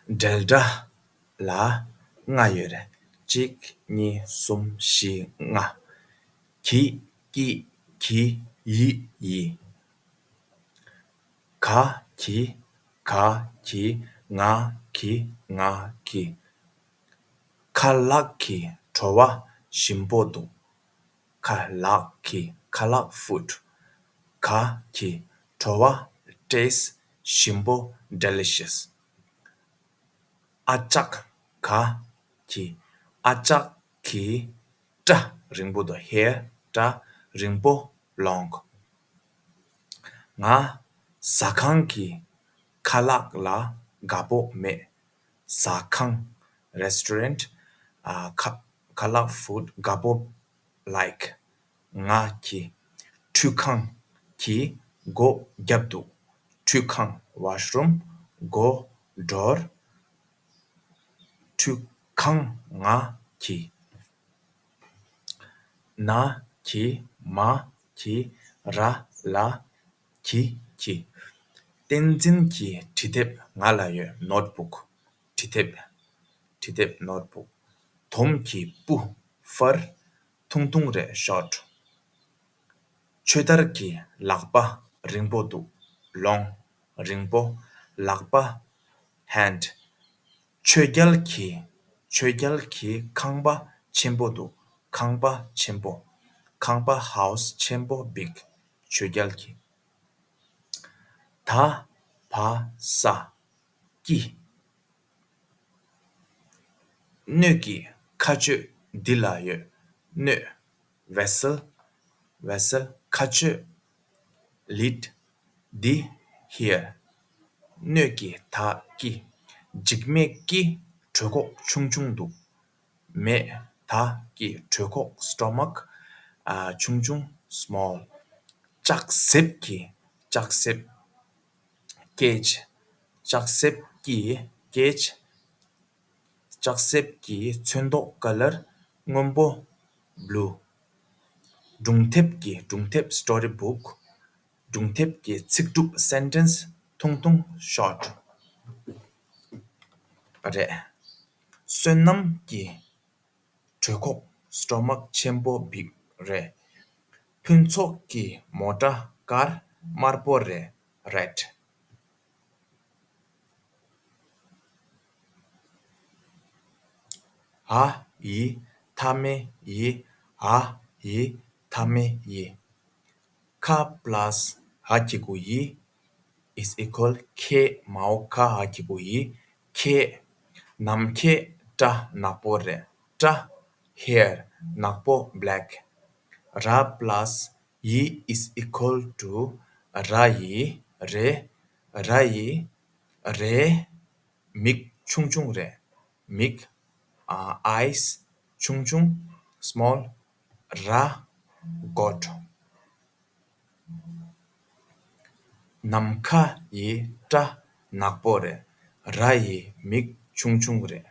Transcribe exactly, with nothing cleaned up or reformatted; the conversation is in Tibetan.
འབྲེལ་སྒྲ་ལ་ལྔ་ཡོད་རེད། གཅིག་གཉིས། གསུམ། བཞི། ལྔ། གྱི། ཀྱི། གྱིས། ཡིས། ཡིས། ག་གི། ག་གི། ང་གི། ང་གི། ཁ་ལག་གི་བྲོ་བ་ཞིམ་པོ་འདུག་ཁ་ལག་གི། ཁ་ལག། ཕུཌ། ག་གི་བྲོ་བ། ཊེསི། ཞིམ་པོ། ཌེ་ལི་ཤི་ཡས། ཨ་ཅག་ག་གི། ཨ་ཅག་གི་སྐྲ་རིང་པོ་འདུག་ཧེར། སྐྲ་རིང་པོ། ལོང་། ང་ཟ་ཁང་གི་ཁ་ལག་ལ་དགའ་པོ་མེད། ཟ་ཁང་། རེ་སི་ཊོ་རེན་ཊི། ཨ། ཁ་ཁ་ལག། ཕུཌ། དགའ་པོ། ལའིཀ་ང་གི། ཁྲུས་ཁང་གི་སྒོ་བརྒྱབ་འདུག་ཁྲུས་ཁང་། ཝ་ཤ་རུམ། སྒོ། ཌོར། ཁྲུས་ཁང་། ང་གི། ན་གི། མ་གི། ར་ལ། གི་གི། བསྟན་འཛིན་གྱི་འབྲི་དེབ་ང་ལ་ཡོད། ནོཊ་བུག་འབྲི་དེབ། འབྲི་དེབ། ནོཊ་བུག་དོམ་གྱི་སྤུ། ཕར། ཐུང་ཐུང་རེད། ཤོརཊ། ཆོས་དར་གྱི་ལག་པ་རིང་པོ་འདུག་ལོང་། རིང་པོ། ལག་པ། ཧེནཌ། ཆོས་རྒྱལ་གྱི། ཆོས་རྒྱལ་གྱི་ཁང་པ་ཆེན་པོ་འདུག་ཁང་པ་ཆེན་པོ། ཁང་པ། ཧའུ་སི། ཆེན་པོ། བིག་ཆོས་རྒྱལ་གྱི། ད། བ། ས། ཀྱི། སྣོད་ཀྱི་ཁ་གཅོད་འདི་ལ་ཡོད། སྣོད། ཝེ་སེལ། ཝེ་སེལ། ཁ་གཅོད། ལིཌ། འདི། ཧེར། སྣོད་ཀྱི་ད་ཀྱི། འཇིགས་མེད་ཀྱི་གྲོད་ཁོག་ཆུང་ཆུང་འདུག་མེད། ད་ཀྱི། གྲོད་ཁོག་སི་ཊོ་མག་ཨ། ཆུང་ཆུང་། སི་མོལ། ལྕགས་གཟེབ་ཀྱི། ལྕགས་གཟེབ། ཀེཇ། ལྕགས་གཟེབ་ཀྱི་ཀེཇ། ལྕགས་གཟེབ་ཀྱི་ཚོན་མདོག་ཀ་ལར་སྔོན་པོ། བྷུ་ལུ། སྒྲུང་དེབ་ཀྱི། སྒྲུང་དེབ། སི་ཊོ་རི་བུག་སྒྲུང་དེབ་ཀྱི་ཚིག་གྲུབ། སེན་ཊེན་སི། ཐུང་ཐུང་། ཤོརཊ། རེད། བསོད་ནམས་ཀྱི་གྲོད་ཁོག་སི་ཊོ་མག་ཆེན་པོ། བིག་རེད། ཕུན་ཚོགས་ཀྱི་མོ་ཊ་ཀར་དམར་པོ་རེད། རེཌ། འ། ཡི། མཐའ་མེད། ཡི། འ། ཡི། མཐའ་མེད། ཡི། ཁ་པ་ལ་སི་འ་གི་གུ་ཡི། is equal ཁེ། མའོ་ཁ་འ་གི་གུ་ཡི། ཁེ། ནམ་ཁའི་སྐྲ་ནག་པོ་རེད། སྐྲ། ཧེར། ནག་པོ། བྷེ་ལེག་ར་པ་ལ་སི་ཡི་is equal to ར་ཡི། རེ། ར་ཡི། རེ། མིག་ཆུང་ཆུང་རེད། མིག་ཨ། ཨའི་སི། ཆུང་ཆུང་། སི་མོལ། ར། གོཊ། ནམ་མཁའ་ཡི་སྐྲ་ནག་པོ་རེད། ར་ཡི་མིག་ཆུང་ཆུང་རེད།